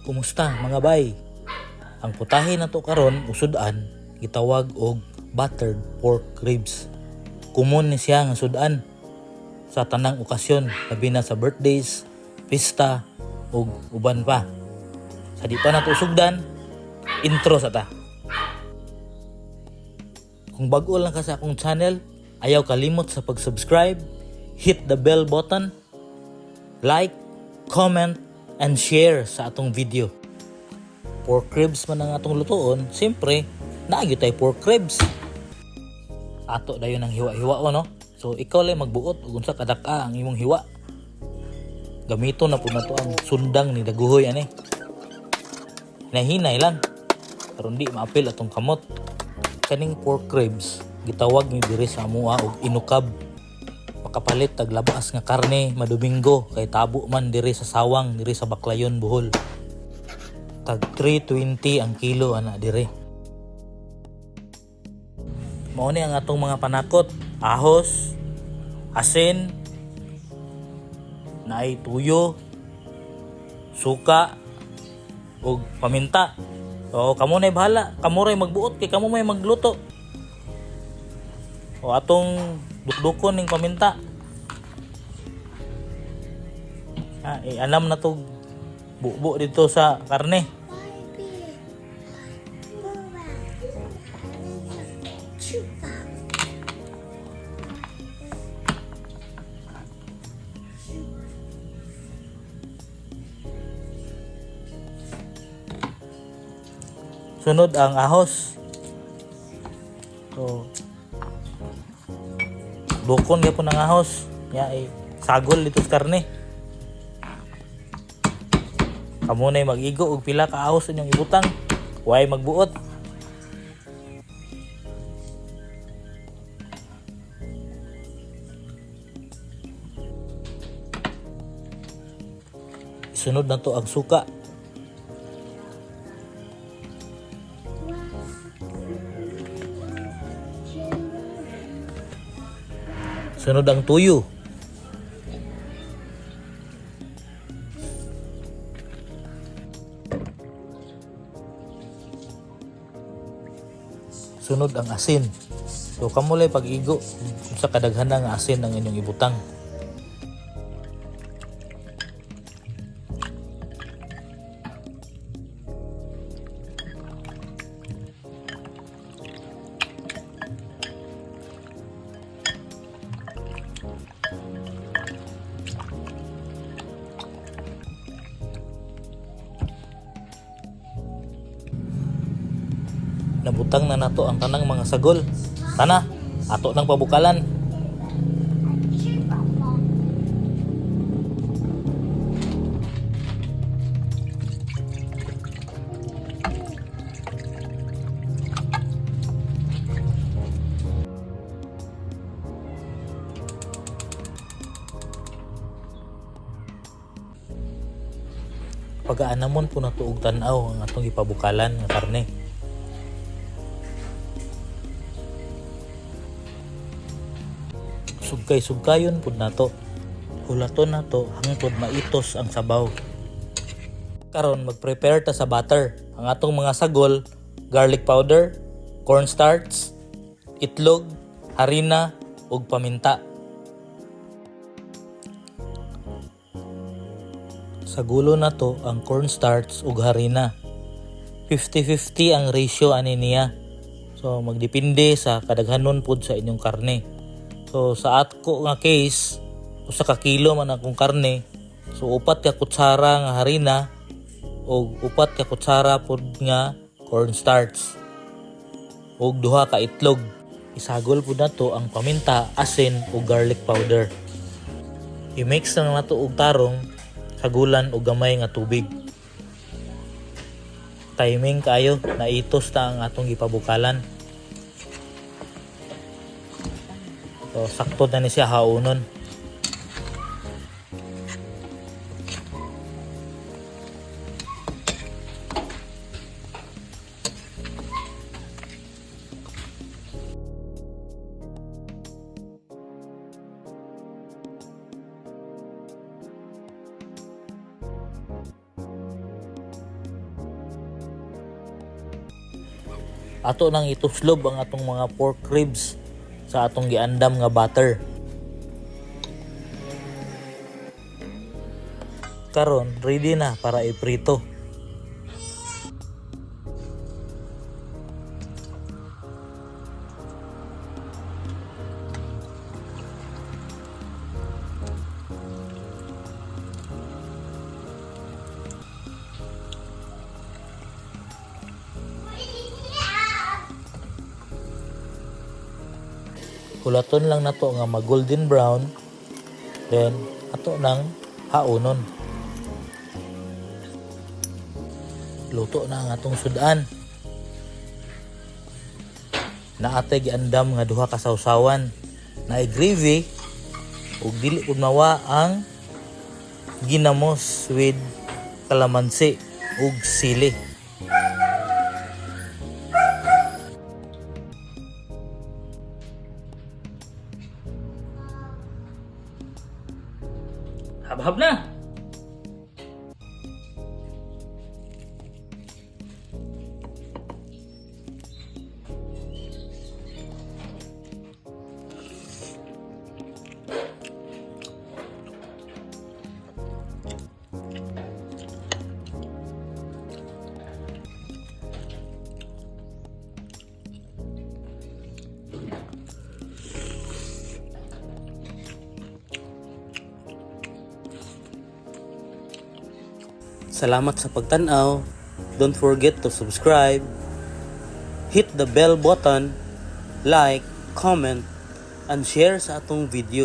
Kumusta, mga bay? Ang putahe nato karon usud-an gitawag og buttered pork ribs. Common ni siya nga sud-an sa tanang okasyon, labi na sa birthdays, pista ug uban pa. Sa di pa nato sugdan, intro sa ta. Kung bag-o lang ka sa akong channel, ayaw kalimot sa pag-subscribe, hit the bell button, like, comment, and share sa atong video. Pork ribs man ang atong lutuon, siyempre, naa gyud tay pork ribs. Ato dayon ang hiwa-hiwa, no? So ikaw lang magbuot ug unsa kadak-a ang imong hiwa. Gamito na pud nato ang sundang ni Daguhoy ani. Hinahinay lang aron di maapil atong kamot. Kaning pork ribs gitawag ni diri sa amoa og inukab. Makapalit tag labas nga karne madomingo kay tabo man diri sa sawang diri sa Baclayon, Bohol. Tag 320 ang kilo ana diri. Mao ni ang atong mga panakot: ahos, asin, naay tuyo, suka, ug paminta. So kamo na bahala, kamo ray magbuot kay kamo may magluto. O atong dukdukon ning paminta. Ah, eh, alam na to bubo dito sa karne. Sunod ang ahos. So, dukon gyapon ang ahos. Ya, eh, sagol dito sa karne. Kamo na'y mag-igo og pila ka ahos inyong ibutang. Way magbuot. Sunod na to ang suka. Sunod ang tuyo. Sunod ang asin. So kamo lay pag-igo sa kadaghanan nga asin ang inyong ibutang. Nabutang na nato ang tanang mga sagol. Tana, ato nang pabukalan. Pagaanamon po nato og tan-aw ang atong gipabukalan nga karne. Sugkay-sugkayon pud nato. Hulaton nato hangtod maitos ang sabaw. Karon mag-prepare ta sa batter. Ang atong mga sagol: garlic powder, cornstarch, itlog, harina ug paminta. Sagulo nato ang cornstarch ug harina. 50-50 ang ratio ani niya. So magdepende sa kadaghanon pud sa inyong karne. So sa ako nga case, usa ka kilo man akong karne. So 4 ka kutsara nga harina ug 4 ka kutsara pud nga cornstarch ug 2 ka itlog. Isagol pud nato ang paminta, asin ug garlic powder. I-mix lang nato og tarong, sagulan og gamay nga tubig. Timing kayo, naitos ta ang atong gipabukalan. So sakto na ni siya haunon. Ato nang ituslob ang atong mga pork ribs sa atong giandam nga butter. Karon, ready na para iprito. Hulaton lang nato nga mag golden brown, then ato nang haonon. Luto na ang atong sudan. Naa tay giandam nga duha ka sawsawan. Naay gravy ug dili pud mawa ang ginamos with kalamansi ug sili. Habhab na. Salamat sa pagtan-aw. Don't forget to subscribe, hit the bell button, like, comment, and share sa atong video.